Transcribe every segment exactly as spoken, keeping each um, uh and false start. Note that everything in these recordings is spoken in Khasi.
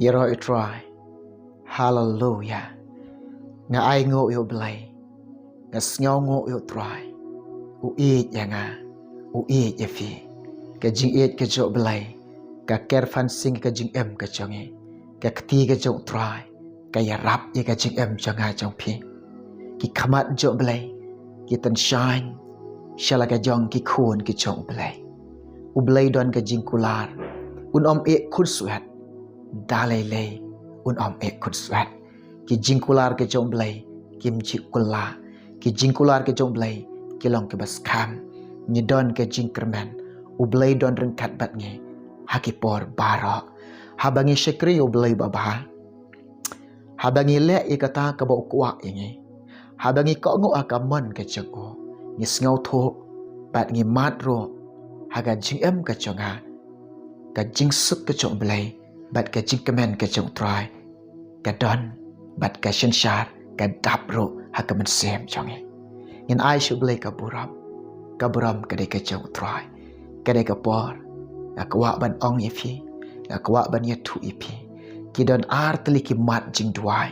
Ïaroh ïa u Trai. Haleluya. Nga ai nguh ïa u Blei. Nga sngew nguh ïa u Trai. U ïeit ïa nga. U ïeit ïa phi. Ka jingïeit ka jong u Blei ka ker phan sing ka jingim ka jong ngi. Ka kti ka jong u Trai ka ïarap ïa ka jingim jong nga jong phi. Ki khmat jong u Blei ki tynshaiñ sha la ka jong ki khun ki jong u Blei. U Blei don ka jingkular. Un ym eh khun swet. Da lei lei un ym eh khun swet. Ki jingkular ki jong u Blei kim ju kular. Ki jingkular ki jong u Blei ki long kiba skhem. Ngi don ka jingkyrmen. U Blei don ryngkat bad ngi ha ki por baroh. Haba ngi shakri ïa u Blei babha, haba ngi leh ïa kata kaba u kwah ïa ngi, haba ngi kohnguh ha ka mon ka jong u, ngi sngewthuh bad ngi mad ruh ha ka jingim ka jong nga, ka jingsuk ka jong u Blei bad ka jingkmen ka jong u Trai ka don bad ka synshar ka dap ruh ha ka mynsiem jong ngi. Ngin ai sha u Blei ka burom. Ka burom ka dei ka jong u Trai. Ka dei ka por nga kwah ban ong ïa phi, nga kwah ban ïathuh ïa phi, ki don ar tylli ki mat jingduwai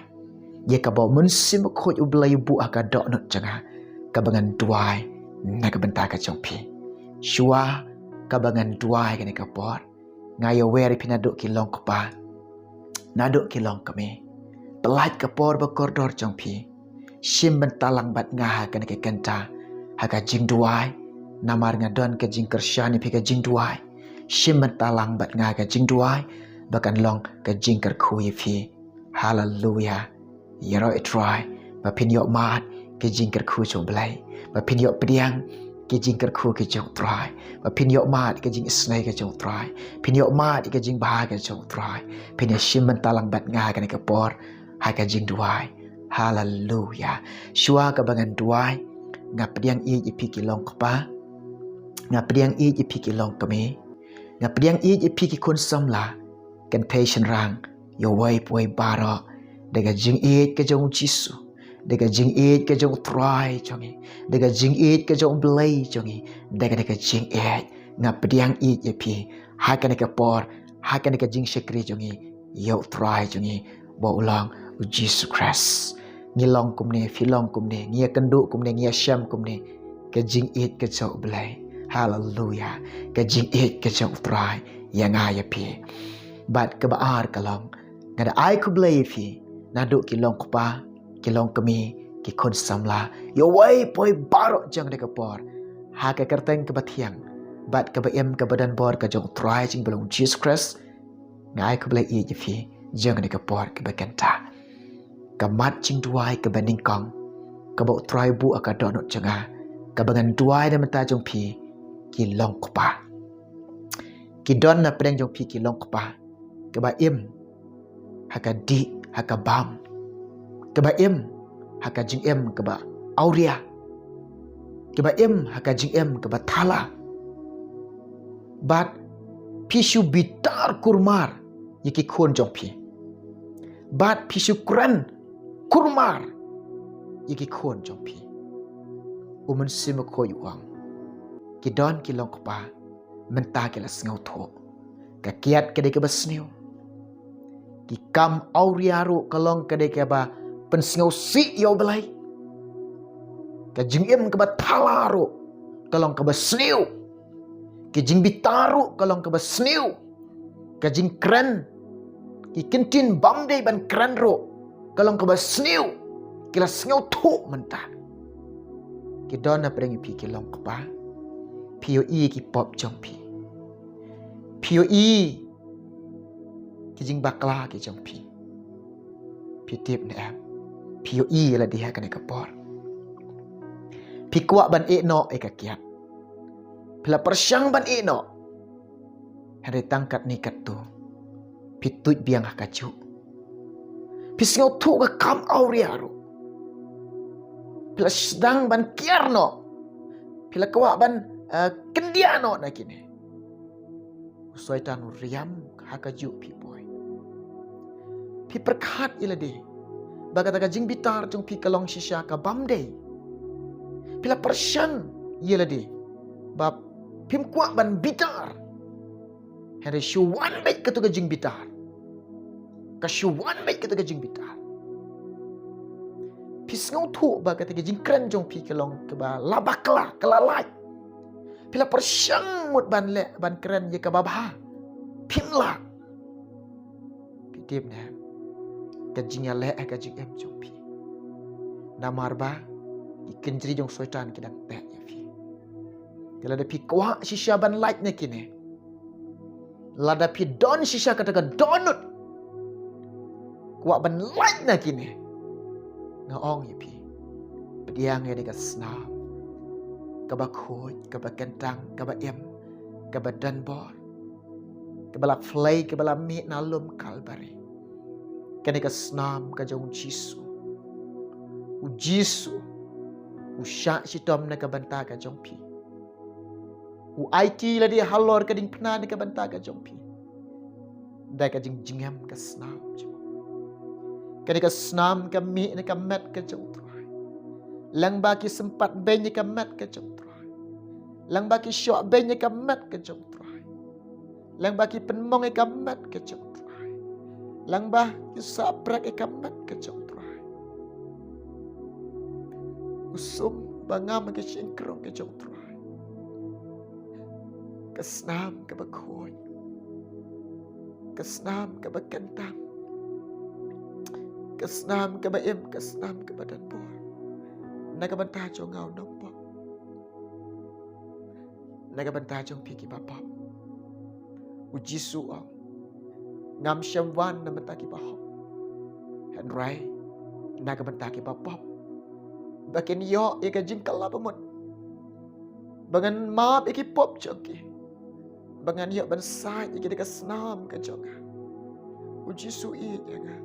ïa kaba u Mynsiem Bakhuid u Blei u buh ha ka dohnud jong nga kaba ngan duwai na ka bynta ka jong phi. Shuwa kaba ngan duwai kane ka por, nga ïawer ïa phi naduh ki longkpa, naduh ki longkmie. Pyllait ka por ba kordor jong phi. Shim bynta lang bad nga ha kane ka kynta ha ka jingduwai. Namar nga don ka jingkyrshan ïa phi ka jingduwai. Shim bynta lang bad nga ha ka jingduwai ba kan long ka jingkyrkhu ïa phi. Haleluya. Ïaroh ïa u Trai ba phin ïoh mad ka jingkyrkhu jong u Blei, ba phin ïoh pdiang ka jingkyrkhu ka jong u Trai, ba phin ïoh mad ka jingisynei ka jong u Trai, phin ïoh mad ka jingbha ka jong u Trai. Phin ïa shim bynta lang bad nga ha kane ka por ha ka jingduwai. Haleluya. Shuwa kaba ngan duwai, nga pdiang ïeit ïa phi ki longkpa, nga pdiang ïeit ïa phi ki longkmie, nga pdiang ïeit ïa phi ki khun samla, kynthei shynrang, ïa uwei pa uwei baroh, da ka jingïeit ka jong u Jisu, da ka jingïeit ka jong u Trai jong ngi, da ka jingïeit ka jong u Blei jong ngi, da ka, da ka jingïeit nga pdiang ïeit ïa phi ha kane ka por, ha kane ka jingshakri jong ngi ïa u Trai jong ngi ba u long u Jisu Khrist. Ngi long kumne, phi long kumne, ngi ïakynduh kumne, ngi ïashem kumne, ka jingïeit ka jong u Blei. Haleluya. Ka jingïeit ka jong u Trai ïa nga ïa phi. Bad kaba ar ka long, nga da ai khublei ïa phi naduh ki longkpa, ki longkmie, ki khun samla, ïa uwei pa uwei baroh jong kane ka por, ha ka kyrteng kaba thiang bad kaba im kaba don bor ka jong u Trai jong ngi ba long u Jisu Khrist. Nga ai khublei ïeit ïa phi jong kane ka por kaba kynta. Ka mat jingduwai kaba nyngkong kaba u Trai u buh ha ka dohnud jong nga, kaba ngan duwai na ka bynta jong phi, ki longkpa. Ki don na pdeng jong phi ki longkpa, kaba im ha ka dih ha ka bam, kaba im ha ka jingim kaba awria, kaba im ha ka jingim kaba thala. Bad phi shu bitar kurmar ïa ki khun jong phi. Bad phi shu kren kurmar ïa ki khun jong phi. U Mynsiem Bakhuid u ong, ki don ki longkpa mynta ki la sngewthuh. Ka kiad ka dei kaba sniew. Ki kam awria ruh ka long ka dei kaba pynsngewsih ïa u Blei. Ka jingim kaba thala ruh ka long kaba sniew. Ka jingbitar ruh ka long kaba sniew. Ka jingkren, ki kyntien bym dei ban kren ruh ka long kaba sniew. Ki la sngewthuh mynta. Ki don na pdeng jong phi ki longkpa. Phi ïohi ki pop jong phi. Phi ïohi ki jingbakla ki jong phi. Phi tip ne em? Phi ïohi ïa lade ha kane ka por. Phi kwah ban ïeh noh ïa ka kiad. Phi la pyrshang ban ïeh noh. Hynrei tang katne katto phi tuid biang ha kajuh. Phi sngewthuh ka kam awria ruh. Phi la sdang ban kiar noh. Phi la kwah ban, eh, kyndiah noh na kine. U Soitan u riam ha kajuh phi poi. Phi pyrkhat ïa lade ba kata ka jingbitar jong phi ka long shisha ka bym dei. Phi la pyrshang ïa lade ba phim kwah ban bitar. Hynrei shu wan beit kato ka jingbitar. Ka shu wan beit kata ka jingbitar. Phi sngewthuh ba kata ka jingkren jong phi ka long kaba la bakla, ka la lait. Phi la pyrshang mut ban leh, ban kren ïa kaba bha. Phim lah. Phi tip ne, ka jingïaleh ka jingim jong phi. Namar ba ki kynjri jong Soitan ki dang teh ïa phi. Te lada phi kwah shisha ban lait na kine, lada phi don shisha kata ka dohnud, kwah ban lait na kine, nga ong ïa phi, pdiang ïa kane ka snam kaba khuid, kaba kyntang, kaba im, kaba donbor, kaba la plie, kaba la mih na lum Kalbari. Kane ka snam ka jong u Jisu. U Jisu u shah shitom na ka bynta ka jong phi. U aiti lade halor ka diengphna na ka bynta ka jong phi da ka jingjngem ka snam jong u. Kane ka snam ka mih na ka met ka jong u Trai. Lyngba ki sympat beiñ na ka met ka jong u Trai. Lyngba ki shoh beiñ na ka met ka jong u Trai. Lyngba ki pynmong ïa ka met ka jong u Trai. Lyngba ki sah prek ïa ka met ka jong u Trai. U sum ba ngam ïa ka shynkrung ka jong u Trai. Ka snam kaba khuid. Ka snam kaba kyntang. Ka snam kaba im, ka snam kaba donbor. Na ka bynta jong nga u nongpop. Na ka bynta jong phi kiba pop. U Jisu u ong, ngam shym wan na ka bynta kiba hok, hynrei na ka bynta kiba pop, ba kin ïoh ïa ka jingkylla bamut, ba ngan map ïa ki pop jong ki, ba ngan ïoh ban sait ïa ki da ka snam ka jong nga. U Jisu u ïeit ïa nga.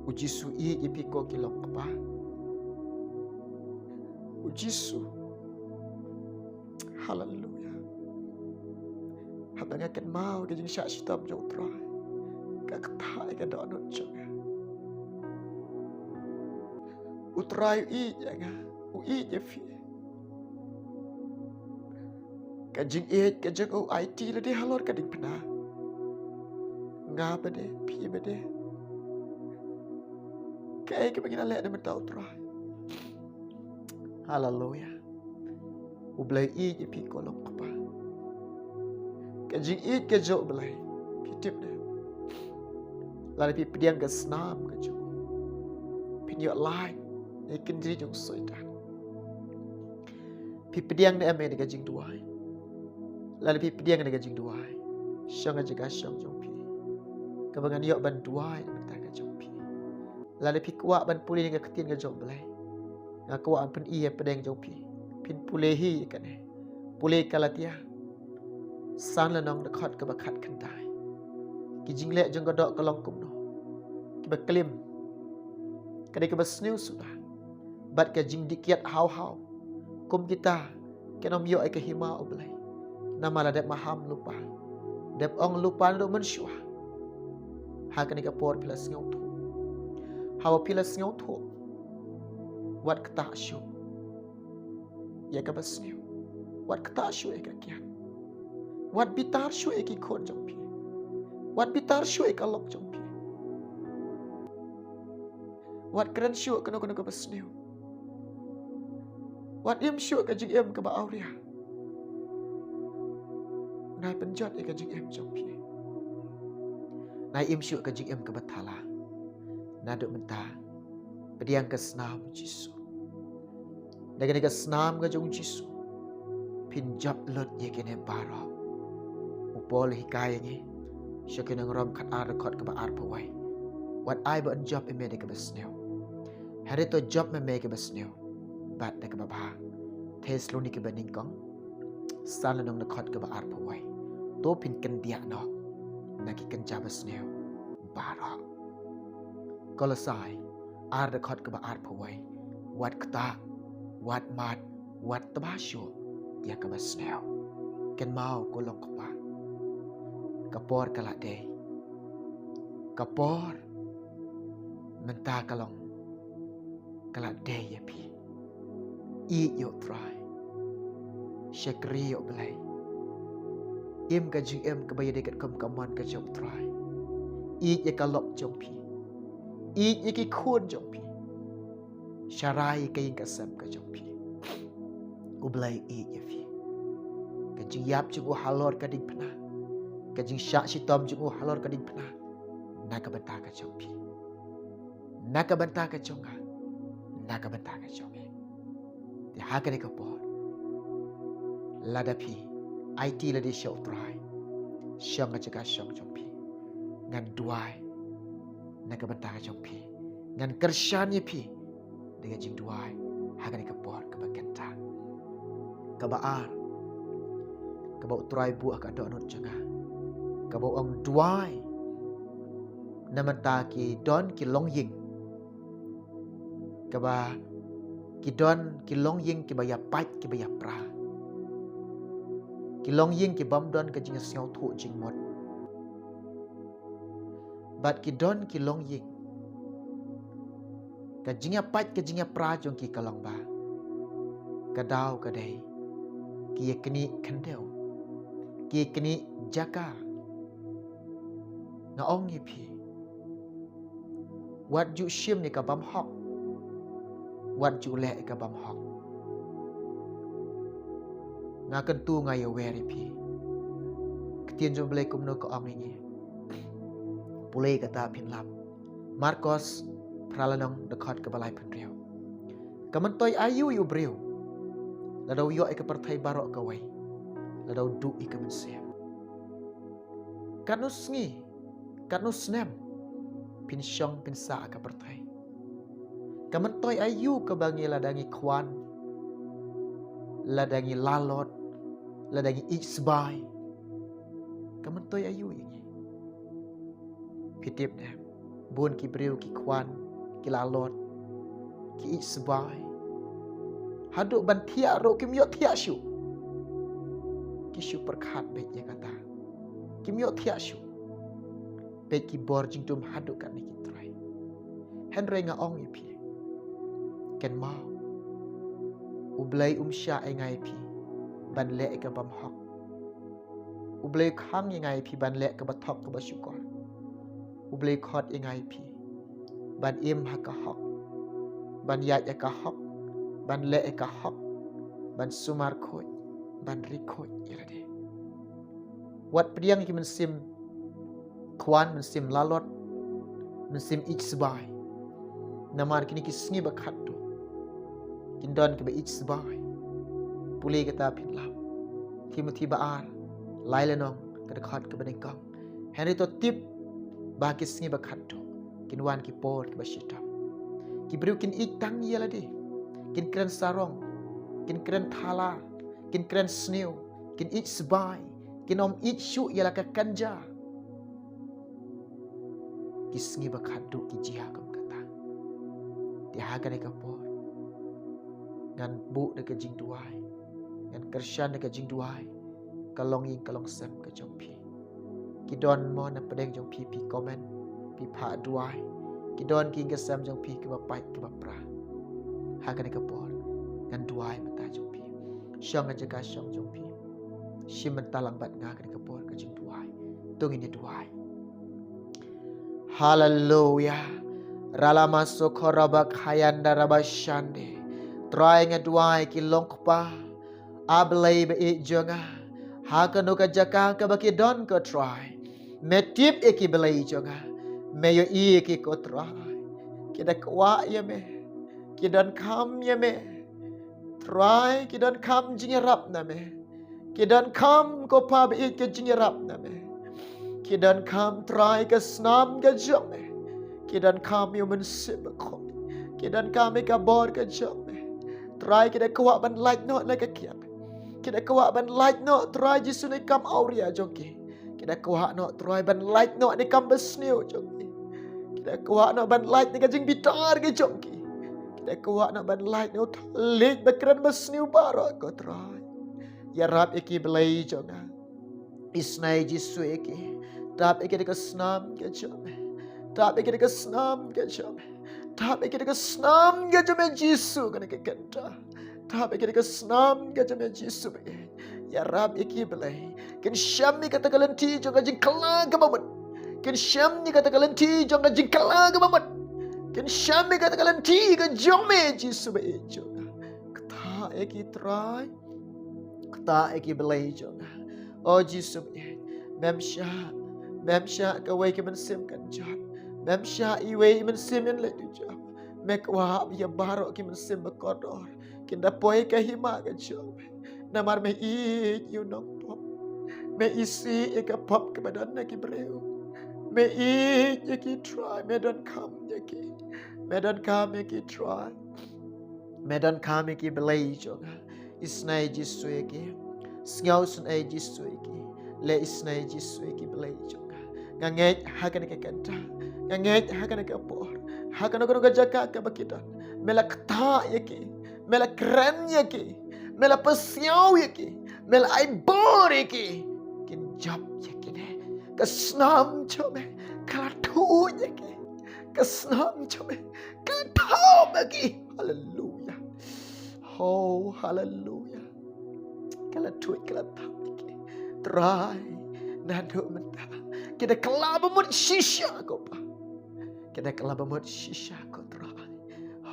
U Jisu u ïeit ïa phi ko ki long kpa. U Jisu. Haleluya. Haba nga kynmaw ka jingshah shitom jong u Trai, ka ktah ïa ka dohnud jong nga. U Trai u ïeit ïa nga, u ïeit ïa phi. Ka jingïeit ka jong u aiti lade halor ka diengphna. Nga bad phi bad. Kaei kaba ngi la leh na ka bynta u Trai. Haleluya. U Blei u ïeit ïa phi ko long kpa. Ka jingïeit ka jong u Blei, phi tip ne, lada phi pdiang ka snam ka jong u, phin ïoh lait na ki kynjri jong u Soitan. Phi pdiang ne em ïa ka jingduwai? Lada phi pdiang ïa ka jingduwai, shong ha jaka shong jong phi, kaba ngan ïoh ban duwai na ka bynta ka jong phi. Lada phi kwah ban pule ïa ka ktien ka jong u Blei, nga kwah ban pyni ïa pdeng jong phi. Phin pule hi ïa kane. Pule Galatia san lynnong, dkhot kaba khatkhyndai. Ki jingleh jong ka doh ka long kumno? Kiba klim, ka dei kaba sniew suda, bad ka jingdih kiad haw haw. Kum kita kin ym ïoh ïa ka hima u Blei. Namar la dep maham lypa, dep ong lypa naduh mynshuwa. Ha kane ka por phi la sngewthuh. Haba phi la sngewthuh, wat ktah shuh ïa kaba sniew. Wat ktah shuh ïa ka kiad. Wat bitar shuh ïa ki khun jong phi. Wat bitar shuh ïa ka lok jong phi. Wat kren shuh kano kano kaba sniew. Wat im shuh ka jingim kaba awria. Nai pynjot ïa ka jingim jong phi. Nai im shuh ka jingim kaba thala. Naduh mynta, pdiang ka snam u Jisu. Da kane ka snam ka jong u Jisu, phin jop lut ïa kine baroh. U Paul u hikai ïa ngi sha ki Nong Rom khatar, dkhot kaba arphew wei. Wat ai ba yn jop ïa me da kaba sniew. Hynrei to jop me me kaba sniew bad da kaba bha. Thessaloniki banyngkong san lynnong, dkhot kaba arphew wei. To phin kyndiah noh na ki kynja ba sniew baroh. Kolosai ar, dkhot kaba arphew wei. Wat ktah, wat mad, wat tba shuh ïa kaba sniew. Kynmaw ko long kpa, ka por ka la dei. Ka por mynta ka long, ka la dei ïa phi. Ïeit ïa u Trai. Shakri ïa u Blei. Im ka jingim kaba ïadei katkum ka mon ka jong u Trai. Ïeit ïa ka lok jong phi. Ïeit ïa ki khun jong phi. Sharai ïa ka ïing ka sem ka jong phi. U Blei u ïeit ïa phi. Ka jingïap jong u halor ka diengphna, ka jingshah shitom jong u halor ka diengphna, na ka bynta ka jong phi, na ka bynta ka jong nga, na ka bynta ka jong me. Te ha kane ka por, lada phi aiti lade sha u Trai, shong ha jaka shong jong phi, ngan duwai na ka bynta ka jong phi, ngan kyrshan ïa phi da ka jingduwai ha kane ka por kaba kynta. Kaba ar, kaba u Trai buh ha ka dohnud jong nga, kaba u ong, duwai na bynta ki don ki longïing, kaba ki don ki longïing kiba ïapait kiba ïapra, ki longïing ki bym don ka jingïasngewthuh jingmut. Bad ki don ki longïing, ka jingïapait ka jingïapra jong ki ka long ba ka daw ka dei ki ïaknieh khyndew, ki ïaknieh jaka. Nga ong ïa phi, wat ju shim ïa ka bym hok, wat ju leh ïa ka bym hok. Nga kyntu, nga ïawer ïa phi. Ka ktien jong U Blei kumno ka ong ïa ngi? Pule kata phin lap. Markos phra lynnong, dkhot kaba laiphew hynriew. Ka myntoi aïu ïa u briew lada u ïoh ïa ka pyrthei baroh kawei, lada u duh ïa ka mynsiem? Katno sngi, katno snem phin shong phin sah ha ka pyrthei? Ka myntoi aïu kaba ngi, lada ngi khwan, lada ngi lalot, lada ngi ïeit sbai? Ka myntoi aïu ïa ngi? Phi tip ne, bun ki briew ki khwan, ki lalot, ki ïeit sbai, haduh ban thiah ruh kim ïoh thiah shuh. Ki shu pyrkhat beit ïa kata, kim ïoh thiah shuh. Beit ki bor jingdum haduh katne ki trai. Hynrei nga ong ïa phi, kynmaw, U Blei um shah ïa nga ïa phi ban leh ïa ka bym hok. U Blei u khang ïa nga ïa phi ban leh kaba thok kaba shukor. U Blei u khot ïa nga ïa phi ban im ha ka hok, ban ïaid ha ka hok, ban leh ha ka hok, ban sumar khuid, ban ri khuid ïa lade. Wat pdiang ïa ki mynsiem khwan, mynsiem lalot, mynsiem ïeit sbai. Namar kine ki sngi ba khatduh kin don kiba ïeit sbai. Pule kata phin lap. Timothi ba ar, lai lynnong, ka dkhot kaba nyngkong. Hynrei to tip ba ki sngi ba khatduh kin wan ki por kiba shitom. Ki briew kin ïeit tang ïa lade, kin kren sarong, kin kren thala, kin kren sniew, kin ïeit sbai, kin ym ïeit shuh ïa la ka kynja. Ki sngi ba khatduh ki jia kum kata. Te ha kane ka por, ngan buh da ka jingduwai, ngan kyrshan da ka jingduwai, ka longïing ka longsem ka jong phi. Ki don mo na pdeng jong phi, phi comment, phi phah duwai? Ki don ki ïing ki sem jong phi kiba pait kiba pra? Ha kane ka por, ngan duwai mynta jong phi. Shong ha jaka shong jong phi. Shim bynta lang bad nga ha kane ka por ka jingduwai. To ngin ïa duwai. Haleluya. Ralama sokho rabak hayanda rabashande. Trai, nga duwai ki long kpa, A Blei ba ïeit jong nga, ha kano ka jaka kaba ki don ko Trai. Me tip ïa ki, Blei jong nga. Me ïohi ïa ki ko Trai. Ki da kwah ïa me. Ki donkam ïa me. Trai, ki donkam jingïarap na me. Ki donkam ko Pa ba ïeit ka jingïarap na me. Ki donkam Trai ka snam ka jong me. Ki donkam ïa u Mynsiem Bakhuid. Ki donkam ïa ka bor ka jong me. Trai, ki da kwah ban lait noh na ka kiang. Ki da kwah ban lait noh Trai Jisu na ki kam awria jong ki. Ki da kwah noh Trai ban lait noh na ki kam basniew jong ki. Ki da kwah noh ban lait na ka jingbitar ka jong ki. Ki da kwah noh ban lait na u thylliej ba kren basniew baroh ko Trai. Ïarap ïa ki, Blei jong nga. Isnei Jisu ïa ki. Tap ïa ki da ka snam ka jong me. Tap ïa ki da ka snam ka jong me. Tap ïa ki da ka snam ka jong me Jisu, kane ka kynta. Tap ïa ki da ka snam ka jong me Jisu ba ïeit. Ïarap ïa ki, Blei. Kin shem ïa kata ka lynti jong ka jingkylla kaba mut. Kin shem ïa kata ka lynti jong ka jingkylla kaba mut. Kin shem ïa kata ka lynti ka jong me Jisu ba ïeit jong nga. Ktah ïa ki Trai. Ktah ïa ki Blei jong nga. O Jisu ba ïeit. Mem shah. Mem shah kawei ka mynsiem kan jot. Mem shah iwei i mynsiem in leit u jop. Me kwah ba ïa baroh ki mynsiem ba kordor kin da poi ka hima ka jong me. Namar me ïeit ïa u nongpop. Me isih ïa ka pop kaba don na ki briew. Me ïeit ïa ki Trai, me donkam ïa ki. Me donkam ïa ki Trai. Me donkam ïa ki Blei jong nga. Isnei Jisu ïa ki. Sngew snei Jisu ïa ki. Leh isnei Jisu ïa ki Blei jong nga. Nga ngeit ha kane ka kynta. Nga ngeit ha kane ka por. Ha kano kano ka jaka kaba ki don. Me la ktah ïa ki. Me la kren ïa ki. Me la pasiaw ïa ki. Me la ai bor ïa ki. Kin jop ïa kine. Ka snam jong me ka la thuh ïa ki. Ka snam jong me ka la thuh ïa ki. Haleluya. Oh, haleluya. Ka la thuh, ka la thap ïa ki. Trai, naduh mynta ki da kylla ba mut shisha ko Pa. Ki da kylla ba mut shisha ko Trai.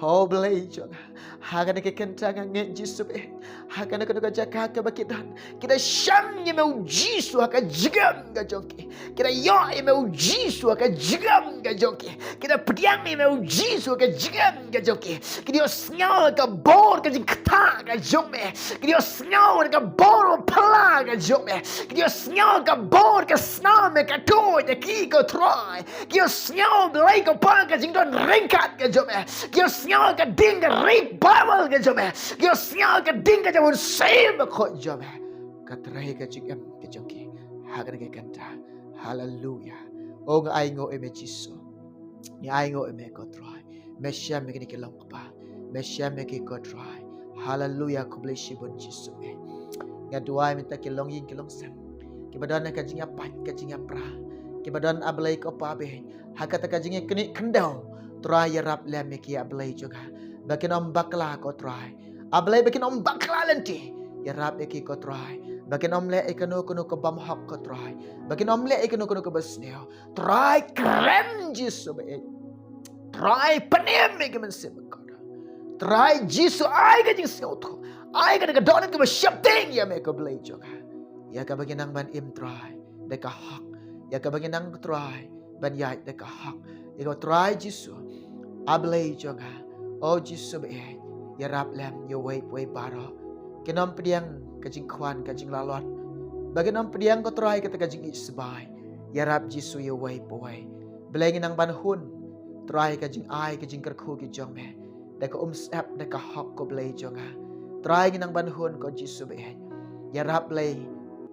Ho Blei jong nga. Ha kane ka kynta nga ngeit Jisu ba ïeit. Ha kane ka jaka kaba ki don. Ki da shem ïa me u Jisu ha ka jingim ka jong ki. Ki da ïoh ïa me u Jisu ha ka jingim ka jong ki. Ki da pdiang ïa me u Jisu ha ka jingim ka jong ki. Ki da ïohsngew ka bor ka jingktah ka jong me. Ki da ïohsngew ka bor phylla ka jong me. Ki da ïohsngew ka bor ka snam me ka thuh ïa ki ko Trai. Ki ïohsngew Blei ko Pa ka jingdon ryngkat ka jong me. Ki ïohsngew ka ding ka revival ka jong me. Ki ïohsngew ka ding ka jingmut shisha ka jong me. Ka trei ka jingim ka jong ki. Ha kane ka kynta. Haleluya. O nga ainguh ïa me Jisu. Nga ainguh ïa me ko Trai. Me shem ïa kine ki long kpa. Me shem ïa ki ko Trai. Haleluya, khublei shibun Jisu eh. Nga duwai mynta ki longïing ki longsem. Kiba don ha ka jingïapait ka jingïapra. Kiba don A Blei ko Pa ba ïeit. Ha kata ka jingïaknieh khyndew. Trai ïarap lem ïa ki A Blei jong nga. Ba kin ym bakla ko Trai. A Blei ba kin ym bakla lynti. Ïarap ïa ki ko Trai. Ba kin ym leh ïa kano kano ka bym hok ko Trai. Ba kin ym leh ïa kano kano kaba sniew. Trai kren Jisu ba ïeit. Trai pynim ïa ki mynsiem ba kordor. Trai Jisu ai ka jingsngewthuh. Ai ka da ka dohnud kaba sheptieng ïa me ko Blei jong nga. Ïa kaba ngi nang ban im Trai da ka hok. Ïa kaba ngi nang Trai ban ïaid da ka hok. Ïa ko Trai Jisu. A Blei jong nga. O Jisu ba ïeit. Ïarap lem ïa uwei pa uwei baroh. Kin ym pdiang ka jingkhwan ka jinglalot. Ba kin ym pdiang ko Trai kata ka jingïeit sbai. Ïarap Jisu ïa uwei pa uwei. Blei ngi nang ban hun. Trai ka jingai ka jingkyrkhu ki jong me. Da ka umsyep da ka hok ko Blei jong nga. Trai ngi nang ban hun ko Jisu ba ïeit. Ïarap Blei.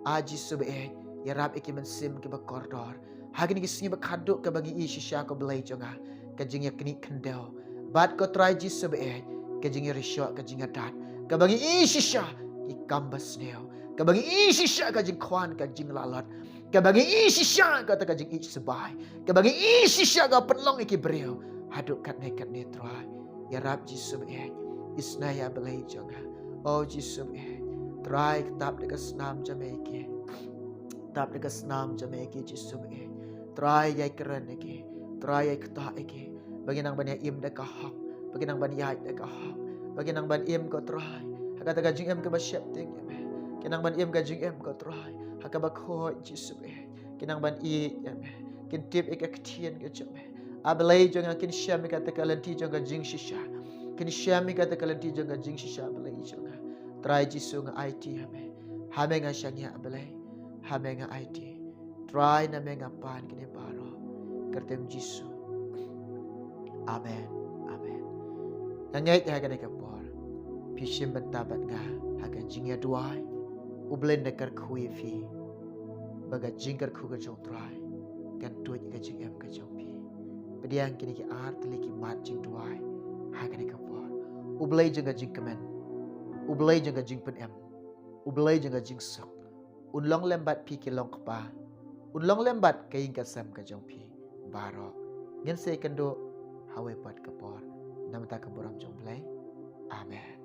A Jisu ba ïeit. Ïarap ïa ki mynsiem kiba kordor. Ha kine ki sngi ba khadduh kaba ngi ïohi shisha ko Blei jong nga. Ka jingïaknieh khyndew. Bad ko Trai Jisu ba ïeit. Ka jingïarynshoh ka jingïadat. Kaba ngi ïohi shisha ki kam ba sniew. Kaba ngi ïohi shisha ka jingkhwan ka jinglalot. Kaba ngi ïohi shisha kata ka jingïeit sbai. Kaba ngi ïohi shisha ka pynlong ïa ki briew. Haduh katne katne Trai. Ïarap Jisu ba ïeit. Isnei ïa Blei jong nga. O Jisu ba ïeit. Trai ktap da ka snam jong me ïa ki. Tap da ka snam jong me ïa ki Jisu ba ïeit. Trai ïai kren ïa ki. Trai ïai ktah ïa ki. Ba ki nang ban ïa im da ka hok. Ba ki nang ban ïaid da ka hok. Ba ki nang ban im ko Trai. Ha kata ka jingim kaba sheptieng ïa me. Ki nang ban im ka jingim ko Trai. Ha kaba khuid Jisu ba ïeit. Ki nang ban ïeit ïa me. Kin tip ïa ka ktien ka jong me. A Blei jong nga kin shem ïa kata ka lynti jong ka jingshisha. Kin shem ïa kata ka lynti jong ka jingshisha A Blei jong nga. Trai Jisu nga aiti ha me. Ha me nga shaniah A Blei. Ha me nga aiti. Trai na me nga pan kine baroh. Kyrteng Jisu. Amen. Amen. Nga ngeit ha kane ka por. Phi shim bynta bad nga ha ka jingïaduwai. U Blei un da kyrkhu ïa phi. Ba ka jingkyrkhu ka jong Trai kan tuid ka jingim ka jong phi. Pdiang kine ki ar tylli ki mat jingduwai ha kane ka por. U Blei jong ka jingkmen. U Blei jong ka jingpynim. U Blei jong ka jingsuk. Un long lem bad phi ki long kpa. Un long lem bad ka ïing ka sem ka jong phi baroh. Ngin sa ïakynduh ha kawei pat ka por. Namar ka burom jong U Blei. Amen.